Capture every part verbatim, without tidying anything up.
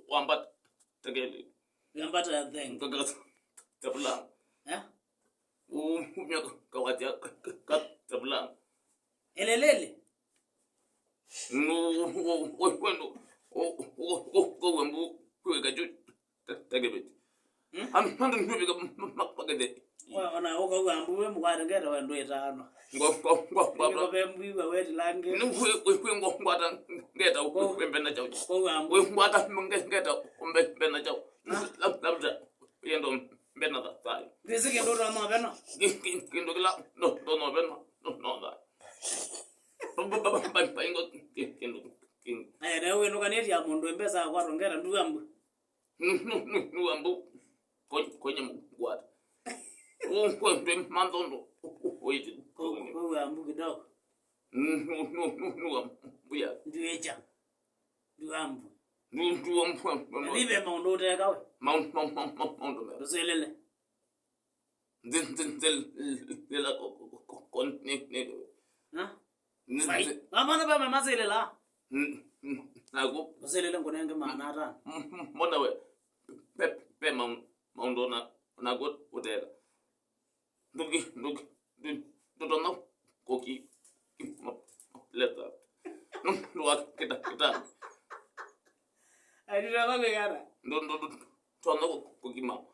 wambata. Tekele. Wambata ya theng. Kaka tabula. Eh? Umya kawati ya kaka tabula. Elelele. No, wendo. Ko wambu kweka juu. Takebeti. Hmm? Andu nubika makete. Ona uka wambu we mukwate ngeta wendo itano. Ngo ngo ngo ngo. Ngo bembu wa weti lange. Ni we we we ngo ngwata ngeta we mbena chao. Ko wambu. We ngwata ngeta mbena chao. Labda yendo mbena da. Ndisi kindu ndo no beno. Kindu kila no no beno. No no da. Aya, nawe wĩnũkanĩtye mũndũ embesa akwatwa ngeta nduambu. Nũambu. Kwenye mũkwata. Ũkwendwe manthũndũ. Ũiti. Kũambu kidogo. Nũambu ya. Nduĩkya. Nduambu. Nduambu. Vive maũndũ ũteka we. Maũndũ mea. Ndũsĩlĩle. Nzi- nzi- nzi- lila ko- ko- ko- ko- ni- ni- Ha? Ni- Vai. Nzi- Mamana va mamasilila. N- n- naku. Usilile ngunenge maana atano. M- m- mbona we pe pe ma- maũndũ na naku ũteka. Nduki nduki ndu- ndutonya kũki ma- leta. Ndu wa kita kita. Aitira va kwĩkata. Ndu ndu ndu tonya kũkima.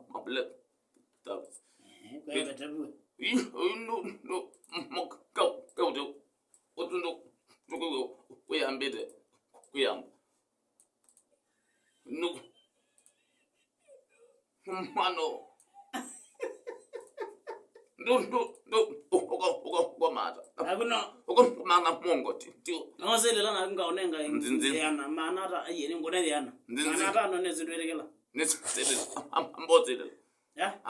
Mablet. Tabs. Kwenda tabu. Ii, ii, no, no, mo kau kau te. Otu ndo. Ndo kuyambite. Kuyamba. No. Mano. Ndo ndo ndo. Uko uko uko mata. Akuno. Uko manga mongo ti ti. No selila na ngaonenga. Nzi- nzi. Yana maana ata aye ni ngone yana. Nzi- nzi. Maana ata no nezi ndwerekela. Nĩsĩlĩla. Ambotĩlĩla. Ya?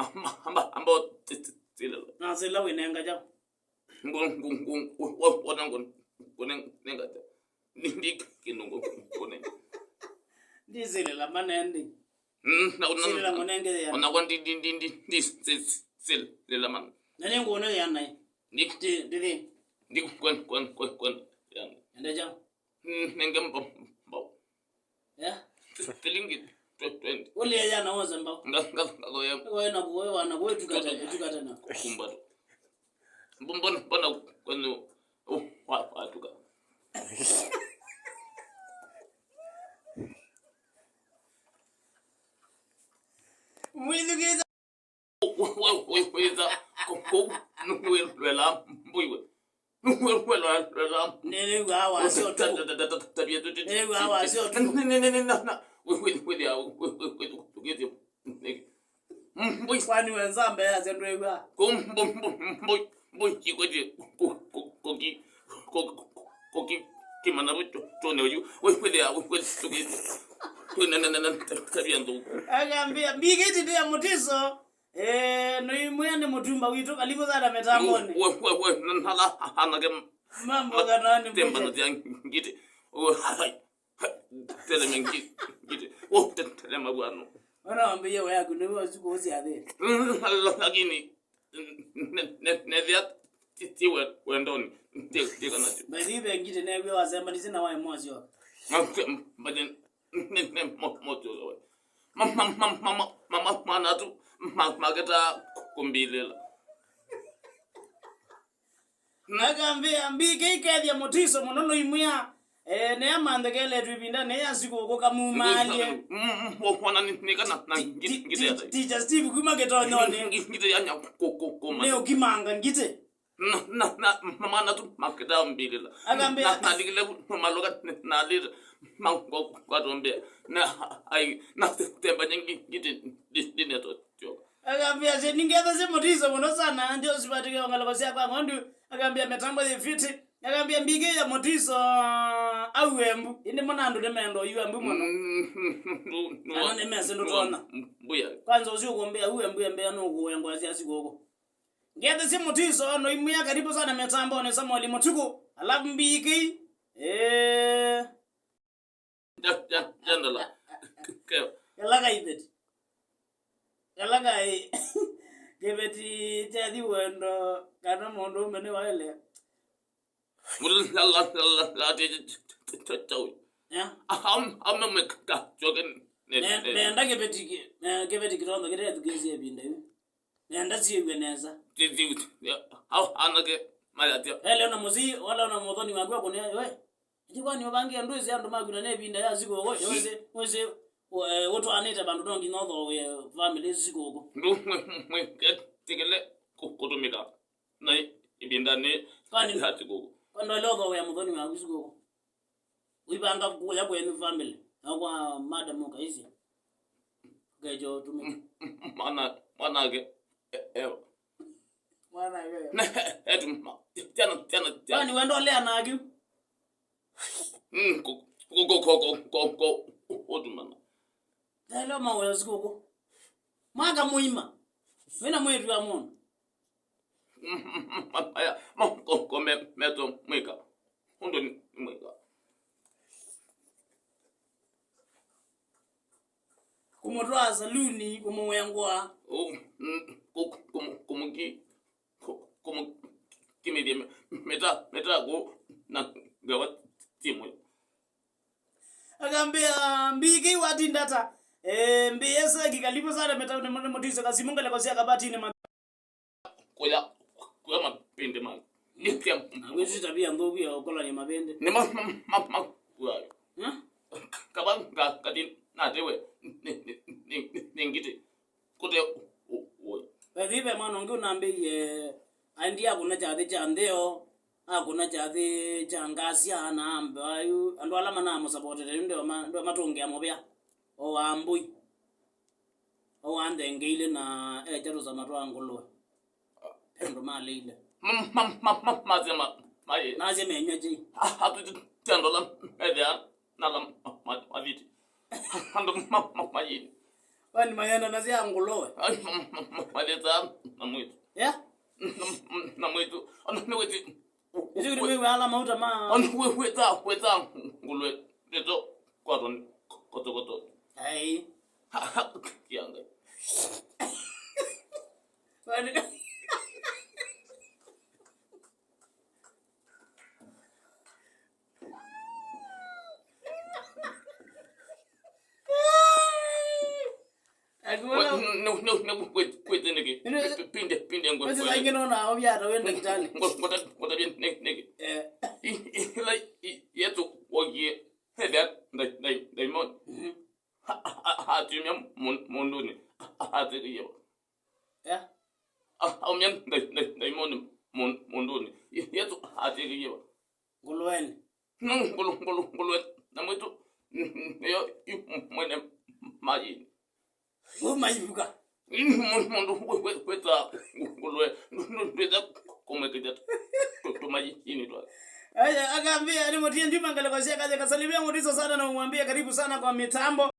Ambotĩlĩla. Nasĩla wĩnenga kyaũ? Wona ngunenga kyaũ? Ndi kĩndũ ngunenga. Ndisĩlĩla manendi. Sĩlĩla ngunenge ya. Onakwa ndi ndi ndi ndi ndi sĩlĩla mana. Na nĩ ngũne ya naĩ. Ndi ndi ndi. Ndi kwen kwen kwen kwen. Ende kyaũ? Nenge mbau. Eh? Silingi twenty. Ule yana woza mbau. Nga nga nga ya. Wewe na wewe wana wewe tukata tukata na. Kumbato. Mbona mbona kwenu. Oh, wa wa tuka. Mwithukiza. Wĩtha kũu nĩwĩlwela mbũiwe. Nĩwĩlwela. Nĩwĩw'aa wasyo tu. Nĩwĩw'aa wasyo tu. Wĩthĩa. Kwani we nzambe yasya ndwĩw'aa? Mbũi ikwetye kũki kũki kũki kĩmana tũne ũyu. Wĩthĩa. Kwĩnenenene tabia nthũku. Akambia mbikĩti ndĩa mũtiso. Eh, no imwe nĩ mũtumba witũ, karibu sana mitamboni. We we we nala anake. Mambo kana ni temba na ngiti. Oh, hai. Tele mengi ngiti. Oh, tele mabwano. Ona wambie wewe kuna wewe siku usiabe. Lakini ne ne ne dia ti we wendoni. Ti ti kana. Basi ibe ngiti ne wewe wasema ni sina wae mosio. Mbaje. Nĩ nĩ mo mo tu. Mama mama mama mama mana tu. Maketa kumbilila. Nakambia mbike ikethia mũtiso mũno no imwia. Eh, ne amanthekeletwe ivinda ne ya siku kukamumalie. Wona ni kana na ngite. Teacher Steve kuma kitonyoni. Ngite ya nya ko ko ko. Ne ukimanga ngite. Na na na mana tu makita mbilila. Akambia. Na na ligile maloga na lira. Mango kwatombea. Na ai na temba nyingi ngiti. Dine to tio. Akambia se ningetha se mũtiso mũno sana ndio sibatike ongaloko sia kwa ngondu. Akambia mitambo ye fiti. Akambia mbike ya mũtiso au embu. Indi mwana andu ne mendo yu embu mũno. Ano ne mese ndutona. Mbuya. Kwanza ucio kumbia au embu embea no kuengwa sia sikoko. Ngethe si mũtiso no imwia karibu sana mitamboni Samuel Mutuku. Alafu mbiki. Eh. Jandala. Kela kaibeti. Kela kai. Kibeti cha thiwendo kana mũndũ ũme nĩ waile. Mulala la la la. Yeah. Am-, amemwĩka kyoke ne-, ne-, ne-, nenda kĩveti kĩ-, eh, kĩveti kĩtondo kĩtethukiisye ĩvinda yu. Nenda syĩw'e nesa. Ti-, ti-, ti-, au anake mayatya. Ele ona mũsi, wala ona mũthoni waku akũne, we. Ĩti kwani ũvangie ndwĩsĩ andũ maku na nĩ ĩvinda ya sikũkũ, wĩsĩ, wĩsĩ, eh, ũtwaanĩte vandũ no nginya ũthooe family sikũkũ. Ndũ mwe, mwe, mwe, ketikile kũ-, kũtũmĩka na ĩvinda nĩ kwani ya sikũkũ. Kwani ndwale ũthooea mũthoni waku sikũkũ? Wĩvanga kũya kwenyu family, na kwa madam ũkaisye. Ngejo tume. Mwana, mwanake, e-, ewa. Mwanake. Ne, etu ma-, tena, tena, tena. Kwani wendo lea nake? Mm, ko, ko, ũtumana. Nelo mawe sikũkũ. Mwaka mũima. Wĩna mwĩtu wa mũndũ. Aya, moko me-, meto mwĩka. Ũndũ nĩ mwĩka. Kũmũtwaa saluni, kũmũwĩa ngũa. Ũ, mm, kũ-, kũmũ-, kũmũki-, kũ-, kũmũkimĩthya mĩ-, mĩta-, mĩtakũ na ngawa timwe. Akambĩa, "Mbi kĩ watindata." Eh, mbi eseki, karibu sana mĩtaũnĩ mũno, mũtiso kasimu ngaleko sya kabatini ma- Kuya, kuya mapindi ma. Nikia. Wĩsĩ tabia nthũku ya ũkolania mavĩndĩ. Nĩ ma, ma, ma, ma, kuya. Huh? Kaba nga, kati, na tewe, ni, ni, ni, ni, ni ngiti. Kũte, u, u. Vethi ve mwana ũngĩ ũnambĩie, aendie akũna kyathĩ kya ntheo, akũna kyathĩ kya ngasia, na ambe ayu, andũ ala manamũsavotete, yu ndio ma-, ndio matũngĩa mũvea, o wa mbũi. O wanthengeile na ekya tũsama twa ngũlũe. Andũ maleile. Ma, ma, ma, ma, masya ma, ma, ye. Nasya menywa kĩ? A, atu ti, ti andũ ala methĩa na ala ma, ma, maviti. Andũ ma, ma, ma, ye. Kwani mayenda na sya ngũlũe? Ai, ma, ma, ma, mathĩtaa na mwĩtu. Yeah? Na, na mwĩtu. Ona nĩ wĩti. Isu kĩndũ wĩw'a ala mauta ma. Ona wĩ, wĩtaa, wĩtaa ngũlũe. Ndeto kwatwa nĩ kotokoto. Ai. Ha, ha, kianga. Kwani Akiona. Kwĩte nĩkĩ? Pinde, pinde ngwe. Wezi saingi nona ovya ata wenda kitali. Ngota, ngota bien nĩkĩ? Eh. Ila yetu wogie. Hethia ndai, ndai, ndaimoni. Mhm. Atumia mũndũnĩ. Atekiye. Yeah. Aumia ndai, ndai, ndaimoni mũndũnĩ. Yetu atekiye. Ngũlũenĩ. Ngũlũ, ngũlũ, ngũlũe na mwĩtu nĩyo ĩ mwene mayĩnĩ. Wĩ maivuka. Mũndũ wĩta ngũlũe ndwĩta kũmwĩkĩthya tũmayĩnĩ twa. Aya, akaambia, "Nimutie Juma ngaleko cia kaja kasalimia Mutiso sana na umwambie karibu sana kwa mitambo."